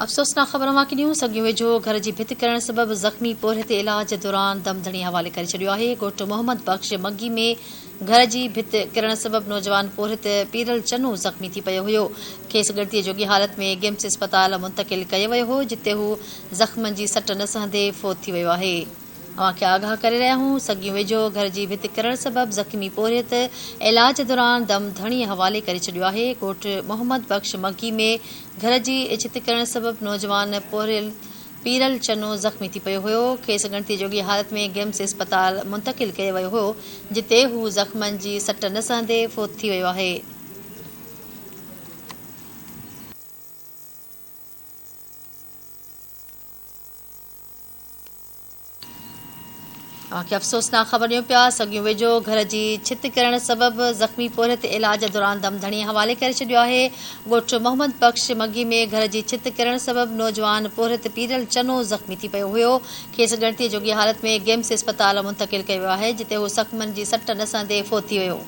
افسوسناڪ خبر اوهان کي ڏيون سگهيون ويجهو گهر جي ڀت ڪرڻ سبب زخمي پورهيت علاج دوران دم ڌڻي حوالي ڪري ڇڏيو آهي ڳوٺ محمد بخش منگي ۾ گهر جي ڀت ڪرڻ سبب نوجوان پورهيت پيرل چنو زخمي ٿي پيو هيو کيس ڳڻتي جوڳي حالت ۾ گمس اسپتال منتقل ڪيو ويو هو جتي هو زخمن جي سٽ نه سهندي فوت ٿي ويو آهي. اوهان کي آگاهه ڪري رهيا آهيون سڳيون ويجهو گهر جي ڀت ڪرڻ سبب زخمي پورهيت علاج دوران دم ڌڻيء حوالي ڪري ڇڏيو آهي ڳوٺ محمد بخش مگي ۾ گهر جي ڇت ڪرڻ سبب نوجوان پورهيت پيرل چنو زخمي ٿي پيو هيو کيس ڳڻتي جوڳي حالت ۾ گمس اسپتال منتقل ڪيو ويو هيو جتي هو زخمن جي سٽ نه سهندي فوت ٿي ويو آهي. اوهان کي افسوسناڪ خبر ڏيون پيا سگهيون ويجهو گهر جي ڇت ڪرڻ سبب زخمي پورهيت علاج دوران دم ڌڻي حوالي ڪري ڇڏيو آهي ڳوٺ محمد بخش مگي ۾ گهر جي ڇت ڪرڻ سبب نوجوان پورهيت پيرل چنو زخمي ٿي پيو هيو کيس ڳڻتي جوڳي حالت ۾ گيمس اسپتال منتقل ڪيو ويو آهي جتي هو زخمن جي سٽ نه سهندي فوت ٿي ويو.